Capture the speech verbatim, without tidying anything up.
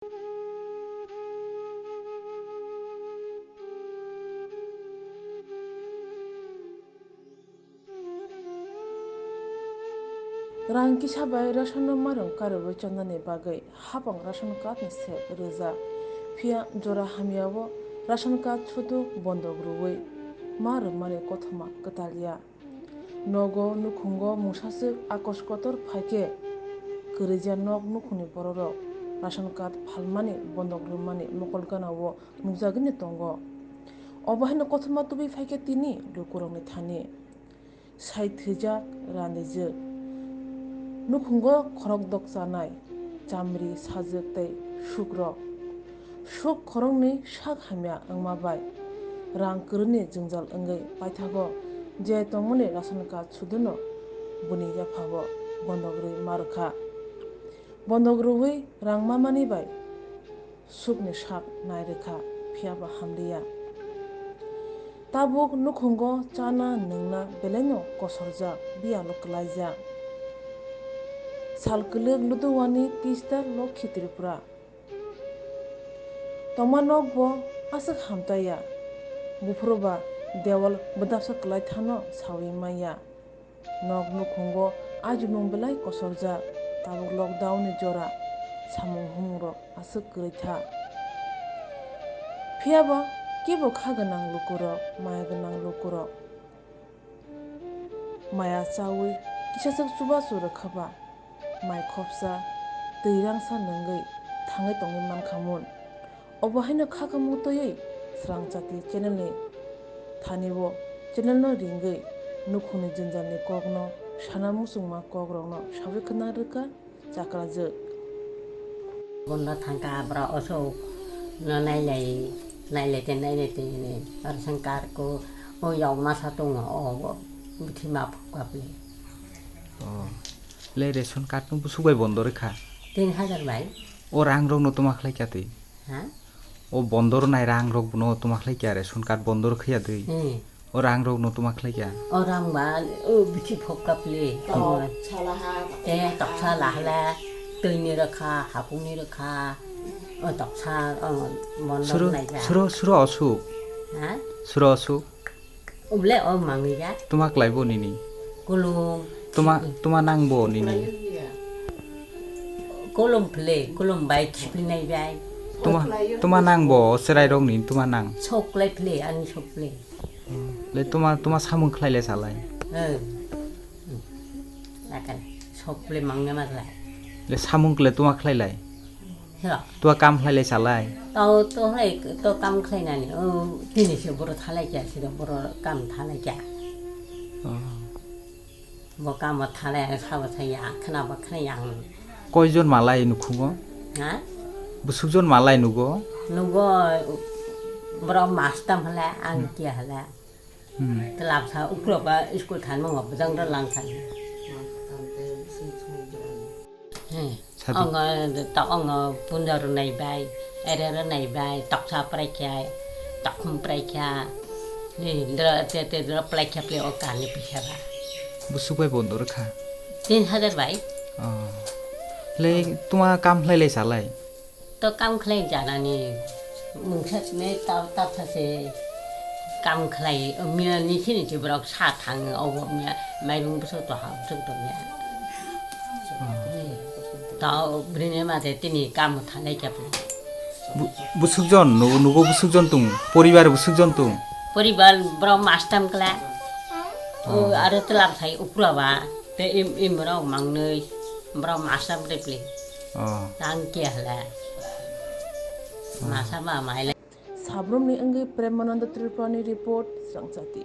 Rang kisa bai ration no marwng karwi chongnani bagwi hapang ration card ni se rwjak. Phiya jora hamya o ration card sudu bondok rwui ma rwmani kothoma kwtal ya. Nogo nukhungo mungsaswk akos kotor phaikhe kwrwija nok nukhungni bororok ration card phalmani bondok rwmani mokol gana o nukjagwini tongo. Obo haino kothoma tubui phaikhe tini lukurokni thani. Sai thwijak randijwk. Nukhungo khorokdok chanai, chamri, sajwk tei sukrok. Suk khoroknwi sak hamya wngma bai rang kwrwini jwngjal wngwi paithago je tongmani ration card suduno buni yaphao bondok rwi ma rwkha. Bondok rwui rang mamani bai sukni sak nai rwkha, phiya ba hamliya. Tabuk nukhungo chana nwngna belaino kosorjak, biyalo kwlaijak. Sal kwlwk Luduwani Tista Lokhi Tripura. Tongma nok bo aswk hamtaiya, buphuru ba dewal bwdapsa kwlai thano saui manya. Nok nukhungo ajimung belai kosorjak, tabuk lockdown ni jora samung humungrok aswk kwrwi tha. Phiya ba kebo kha gwnang lukurok, maya gwnang lukurok maya chaui kisaswk chubachu rwkha ba mai khopsa twi rangsa nwngwi thangwi tongwi mankha mun. Obo haino kha kha mutwiwi Swrang Chati channel ni thani o channel no ringwi nukhungni jwnjalni kokno sana muchungma kokrokno saui khna rwkha chakrajwk. Bondo thangkha abra osok no nailai, nailai te nailai te ni ration card ko o yokma sa tongo o bithi ma phukha pli. Oh. Le ration card no busuk bai bondo rwkha. Tin hajar bai. O rang rok no toma khlai kya twi? Ha? O bondor nai rang rok bono toma khlai kya, ration card bondor khaya dei. Hmm. O rang rok no toma khlai kya. O rang ba, o bithi phok kapli. Tok, salaha. Eh, tok salahala, twi ni rwkha, hapung ni rwkha. O tok sa, o bondor suro, nai ja. Suro, suro osuk. Ha? Suro osuk. Oble o mangwi ja. Toma klai bo nini. Kulum. Toma, toma nang bo nini. Kulum phle, kulum bai khipli nai bai. Toma, toma nang bo, serai rok ni toma nang. Sok klai phle, ani sok phle. Le toma, toma samung khlai le salai. Eh. Lakan, sok phle mangna ma lai. Le samung kle toma khlai lai. Hela. Tua kam khlai lai salai. Tao to hai to kam khlai nani. O tini se boro thalai kya, se boro kam thalai kya. Oh. Bo kam thalai, sabo thaya, khna ba khna yang. Koi jon malai nukhungo? Ha? Busuk jon malai nugo? Nugo, boro mas tam hala, ang kia hala. Hmm. Telap sa ukro ba school than mo bujang ro lang than. Hmm. Sadi. Ang, eh, ta ang, eh, punja ro nai bai, ere ro nai bai, toksa prai kya, tokhum prai kya. Ni dra te te dra prai kya ple o kani pisa ba. Busuk bai bondo rwkha. Tin hajar bai. Oh. Le tuma kam khlai lai salai. To kam khlai janani mungsa me ta ta sa se kam khlai miya ni sini ti borok sa thang obo miya mairung bwswk to ha bwswk to miya. To brini ma de tini kam thalai kya pla. Bu-, busuk jon, nu-, nugo busuk jon tung, poribar busuk jon tung. Poribar borok mastam kla. Oh. Aro tla sai upra ba, te im, im borok mangnoi, borok mastam te pli. Oh. Tang kya hala. Masa ma maile. Sabrumni wngwi Premananda Tripurani report, Swrang Chati.